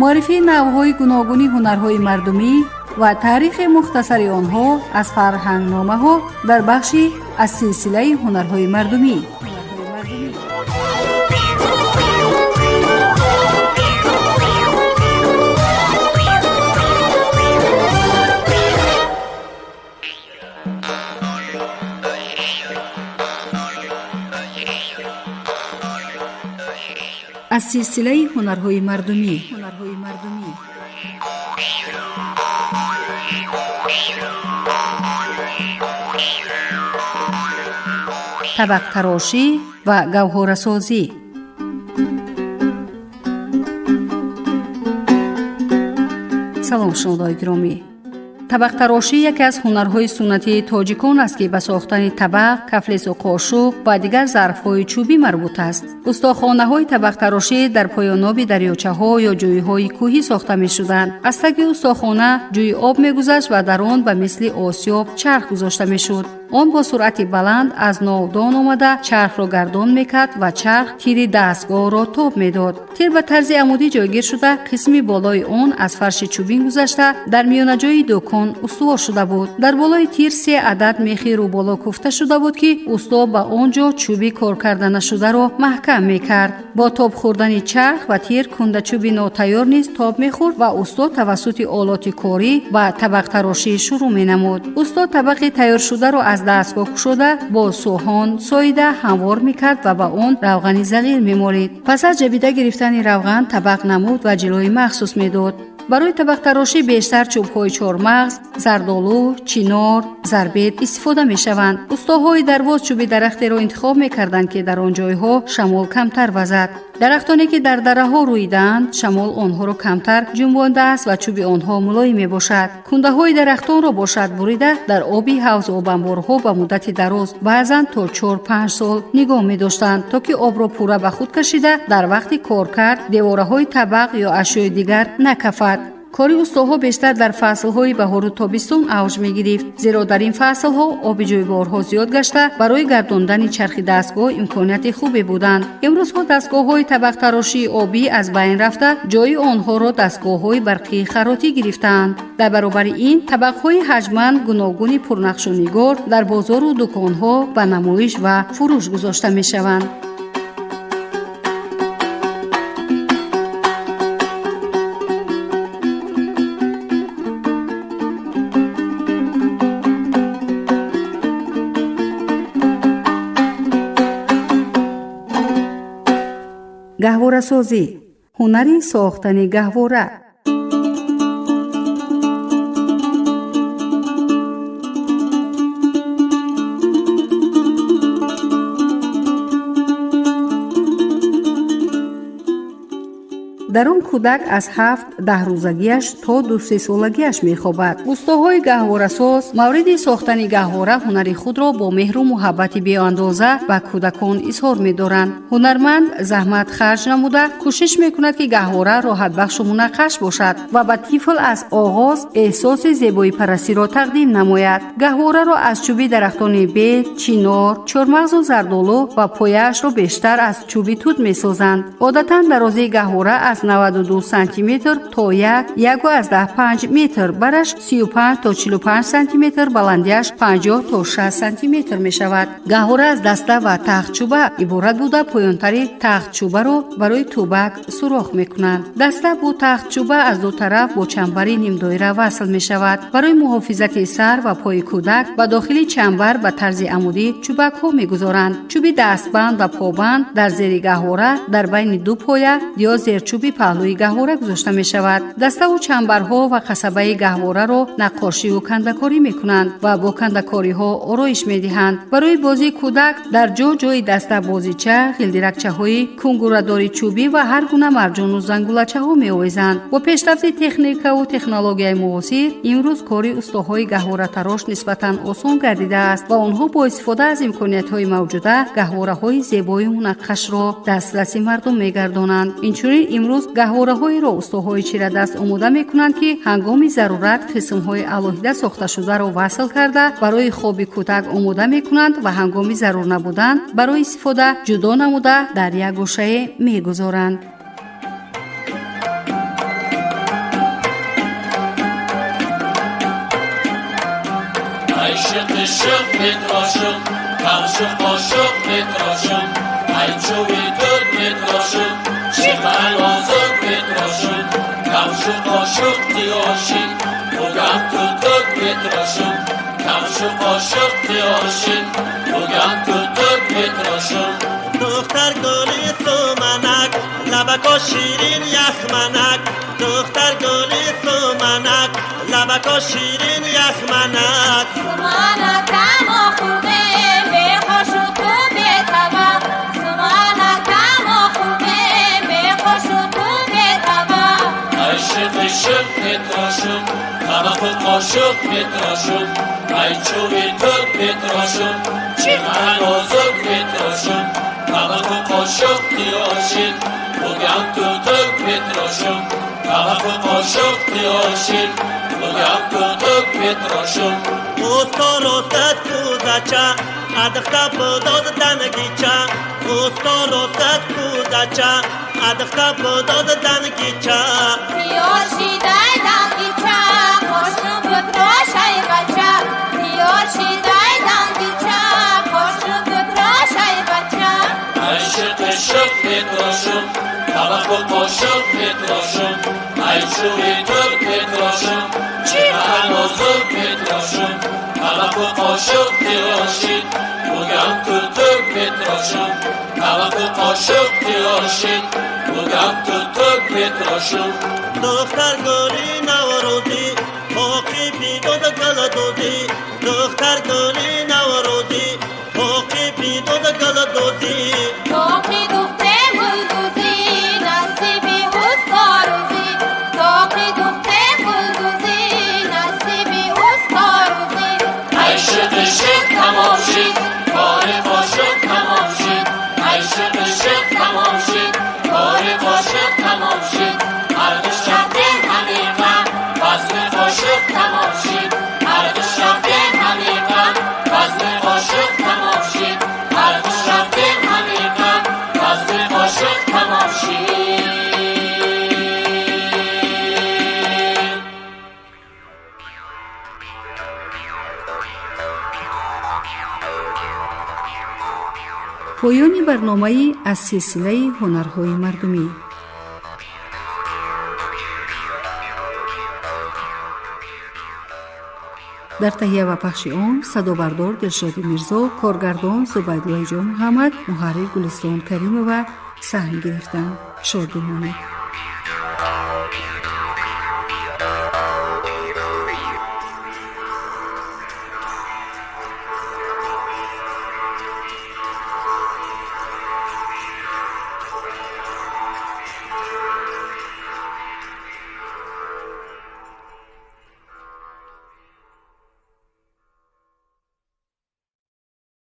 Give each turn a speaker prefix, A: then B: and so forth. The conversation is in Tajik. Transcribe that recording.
A: Муаррифии навъҳои гуногуни ҳунарҳои мардумӣ ва таърихи мухтасари онҳо аз фарҳангномаҳо дар бахши аз силсилаи ҳунарҳои мардумӣ. Аз силсилаи ҳунарҳои мардумӣ. Табақтарошӣ ва гавҳорасозӣ. Салом, шунавандаои гиромӣ. Табақтарошӣ яке аз ҳунарҳои суннатии тоҷикон аст, ки ба сохтани табақ, кафлесу қошуқ ва дигар зарфҳои чӯбӣ марбут аст. Устохонаҳои табақтарошӣ дар поёноби дарёчаҳо ё ҷӯйҳои кӯҳӣ сохта мешуданд. Аз таги устохона ҷӯи об мегузашт ва дар он ба мисли осиёб чарх гузошта мешуд. Он бо суръати баланд аз новдон омада чархро гардон мекард ва чарх тири дастгоҳро тоб медод. Тир ба тарзи амудӣ ҷойгир шуда, қисми болои он аз фарши чӯбин гузашта дар миёнаҷои дӯкон устувор шуда буд. Дар болои тир се адад мехи рӯболо куфта шуда буд, ки усто ба он ҷо чӯби коркарда нашударо маҳкам мекард. Бо тоб хӯрдани чарх ва тир кундачӯби нотайёр низ тоб мехӯрд ва усто тавассути олоти корӣ ба табақтарошӣ шурӯъ менамуд. Усто табақи тайёршударо аз дастгоҳ кушода, бо сӯҳон соида ҳамвор мекард ва ба он равғани зағир мемолид. Пас аз ҷабида гирифтани равған табақ намуд ва ҷилои махсус медод. Барои табақтарошӣ бештар чӯбҳои чормағз, зардолу, чинор, зарбед истифода мешаванд. Устоҳои дарвоз чӯби дарахтеро интихоб мекарданд, ки дар он ҷойҳо шамол камтар вазад. Дарахтоне ки дар дараҳо рӯидаанд, шамол онҳоро камтар ҷунбондааст ва чӯби онҳо мулоим мебошад. Кундаҳои дарахтонро бошад бурида дар оби ҳавзу обанборҳо ба муддати дароз, баъзан то 4-5 сол нигоҳ медоштанд, то ки обро пурра ба худ кашида дар вақти коркард девораҳои табақ ё ашёи дигар накафад. Кори устоҳо бештар дар фаслҳои баҳору тобистон авҷ мегирифт, зеро дар ин фаслҳо оби ҷӯйборҳо зиёд гашта барои гардондани чархи дастгоҳ имконияти хубе буданд. Имрӯзҳо дастгоҳҳои табақтарошии обӣ аз байн рафта, ҷои онҳоро дастгоҳҳои барқии харотӣ гирифтаанд. Дар баробари ин табақҳои ҳаҷманд гуногуни пурнақшу нигор дар бозору дуконҳо ба намоиш ва фурӯш гузошта мешаванд. Гаҳворасозӣ ҳунари сохтани гаҳвора. Дар он кӯдак аз 7-10 рӯзагиаш то 2-3 солагиаш мехобад. Устоҳои гаҳворасоз мавриди сохтани гаҳвора ҳунари худро бо меҳру муҳаббати беандоза ба кӯдакон изҳор медоранд. Ҳунарманд заҳмат харҷ намуда кӯшиш мекунад, ки гаҳвора роҳатбахшу мунаққаш бошад ва ба тифл аз оғоз эҳсоси зебоипарастиро тақдим намояд. Гаҳвораро аз чӯби дарахтони бед, чинор, чормағзу зардолу ва пояашро бештар аз чӯби тут месозанд. Одатан дарозии гаҳвора аз 92 сантиметр то 1,5 метр, бараш 35 то 45 сантиметр, баландиаш 50 то 60 сантиметр мешавад. Гаҳвора аз даста ва тахтчӯба иборат буда, поёнтари тахтчӯбаро барои тӯбак сурох мекунанд. Даста бо тахтчӯба аз ду тараф бо чамбари нимдоира васл мешавад. Барои муҳофизати сар ва пои кӯдак ба дохили чамбар ба тарзи амудӣ чӯбакҳо мегузоранд. Чӯби дастбанд ва побанд дар зери гаҳвора дар байни ду поя ё зерчӯби паҳлӯи гаҳвора гузошта мешавад. Даставу чамбарҳо ва қасабаи гаҳвораро наққошиву кандакорӣ мекунанд ва бо кандакориҳо ороиш медиҳанд. Барои бозии кӯдак дар ҷо ҷои даста бозича, ғилдиракчаҳои кунгурадори чӯбӣ ва ҳар гуна марҷону зангулачаҳо меовезанд. Бо пешрафти техникаву технологияи муосир имрӯз кори устоҳои гаҳворатарош нисбатан осон гардидааст ва онҳо бо истифода аз имкониятҳои мавҷуда гаҳвораҳои зебою мунаққашро дастраси мардум мегардонанд. Инчунин имрӯз Наврӯз гаҳвораҳоеро устоҳои чирадаст омода мекунанд, ки ҳангоми зарурат қисмҳои алоҳида сохташударо васл карда барои хоби кӯдак омода мекунанд ва ҳангоми зарур набудан барои истифода ҷудо намуда дар як гӯшае мегузоранд.
B: Ишық метрошум, кавшу қошуқ метрошум, айчуи тут метрошум, чиқар озод метрошум, кавшу қошуқ тиошин, бугам тутут метрошум, кавшу қошуқ тиошин, бугам тутут метрошум.
C: Духтар гули суманак, лабако ширин яхманак, духтар гули суманак, лабако ширин яхманак.
D: Суманакамо хурдем, бехошу ту бетаба. Суманакамо хурдем, бехошу ту бетаба.
B: Айшиқ ишиқ метрошум, табақу қошуқ метрошум, айчуи тут метрошум, чиқар озуқ метрошум, табақу қошуқ тиошин, бугам тутук метрошум, табақу қошуқ тиошин, бугам тутук метрошум.
C: Усто ростат кузача, адахта подод дангича. Усто ростат кузача, адахта подод дангича.
D: Тиошидай дангича, қошум бутрошай бача. Тиошидай дангича, қошум бутрошай бача.
B: Айшиқ ишиқ метрошум, табақу қошуқ метрошум, айчуи тут метрошум, чиқар озуқ метрошум, табақу қошуқ тиошин, бугам тутук метрошум, табақу қошуқ тиошин, бугам тутук метрошум.
C: Духтар гули наврӯзӣ, тоқи бидод гулдӯзӣ. Духтар гули наврӯзӣ, тоқи бидод гулдӯзӣ.
D: Тоқи духте гулдӯзӣ, насиби усторӯзӣ. Тоқи духте гулдӯзӣ, насиби усторӯзӣ.
B: Айшиқ ишиқ тамом шид, кори қошуқ тамом шид. Айшиқ ишиқ тамом шид, кори қошуқ тамом шид. Ардиш рафтем ҳамиқа, базми қошуқ тамом шид. Ардиш рафтем ҳамиқа, базми қошуқ тамом шид. Ардиш рафтем ҳамиқа, базми қошуқ тамом шид.
A: Поёни барномаи аз силсилаи ҳунарҳои мардумӣ. Дар таҳия ва пахши он садобардор Дилшоди Мирзо, коргардон Зубайдуллои Ҷон Муҳаммад, муҳаррир Гулистон Каримова саҳм гирифтанд. Шод бимонед.